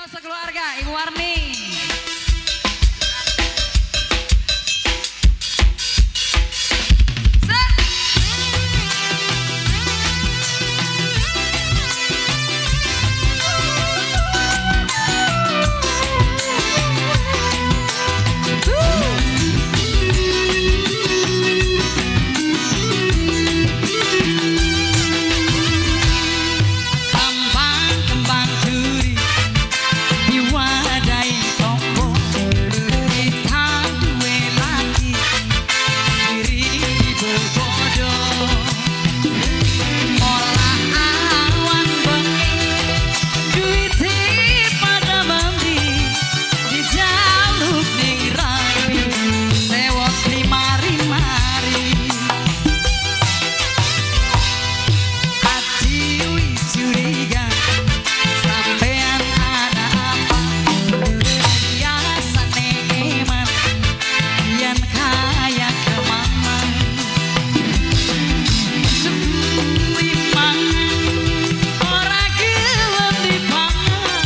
Marino sekeluarga, Ibu Warni. Kembang-kembang turi diwadahi tombo, kita duwe laki siri bebodo. Olah awan bengi duwite pada mandi dijaluk ning rabi sewot limari-mari. Ati wis curiga sampean ada apa, biasane eman yen kaya kemana. Suwi mangan ora gelem dipangan,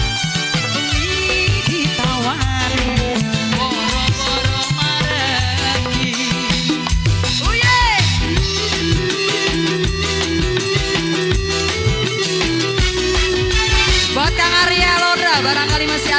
bengi ditawari boro-boro mareki. Uye! Buat Kang Arya Lodra barangkali masih